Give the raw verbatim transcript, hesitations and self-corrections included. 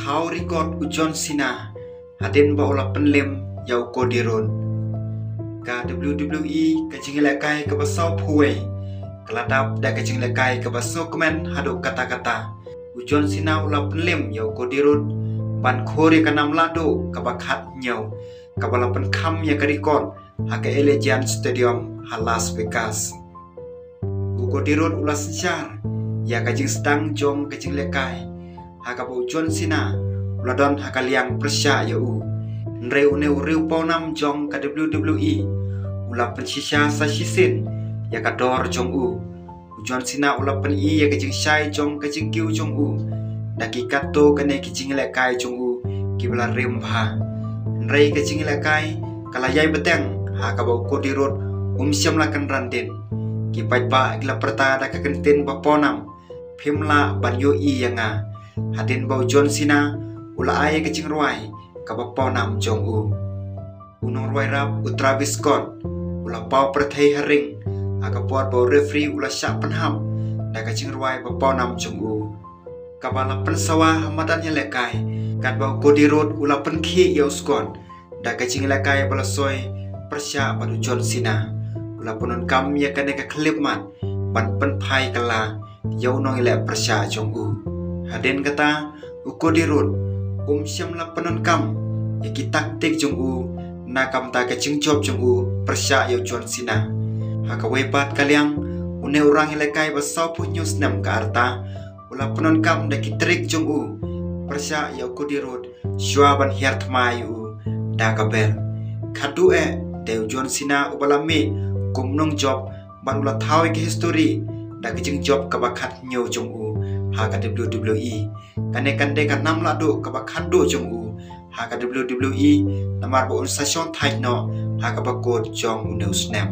Thaw record u John Cena hadien ba u la pynliem ïa u Cody Rhodes. Ka W W E ka jingïalehkai kaba sawphew wei ka la dap da ka jingïalehkai kaba sngewkmen haduh katta katta. U John Cena u la pynliem ïa u Cody Rhodes ban khur ïa ka nam lahduh kaba khathynñiew, kaba la pynkham ïa ka record ha ka Allegiant Stadium ha Las Vegas. U Cody Rhodes u la synshar ïa ka jingsdang jong ka jingïalehkai ha kaba u John Cena u la don ha ka liang pyrshah ïa u. Hynrei une u riewpawnam jong ka W W E u la pynshisha sa shisien ïa ka dor jong u. U John Cena u la pyni ïa ka jingshai jong ka jingkiew jong u da ki katto katne ki jingïalehkai jong u kiba la rim bha. Hynrei ka jingïalehkai ka la ïai bteng ha kaba u Cody Rhodes um shym la kynran dien. Ki paidbah ki la pyrta da ka kyntien ba pawnam, phim lah ban ïohi ïa nga. Hadien ba u John Cena u la ai ïa ka jingrwai kaba pawnam jong u. U nongrwai rap u Travis Scott u la paw pyrthei ha ring ha ka por ba u referee u la shah pynhap da ka jingrwai ba pawnam jong u, kaba la pynsawa ha madan ïalehkai, katba u Cody Rhodes u la pynkhih ïa u Scott da ka jingïalehkai ba la soi pyrshah bad u John Cena. U la pyndonkam ïa kane ka khyllipmat ban pynphai kylla ïa u nongïaleh pyrshah jong u. Hadien kata, u Cody Rhodes um shym la pyndonkam ïa ki taktik jong u na ka bynta ka jingjop jong u pyrshah ïa u John Cena. Ha kawei pat ka liang, une u rangïalehkai ba sawphew hynñiew snem ka rta u la pyndonkam da ki trik jong u pyrshah ïa u Cody Rhodes shuwa ban hiar thma ïa u da ka bel. Khatduh eh, dei u John Cena uba la mih kum u nongjop bad u la thaw ïa ka histori da ka jingjop kaba khathynñiew jong u ha ka W W E. Kane kan dei ka nam lahduh kaba khatduh jong u ha ka W W E, namar ba un sa shong thait noh ha kaba kut jong une u snem.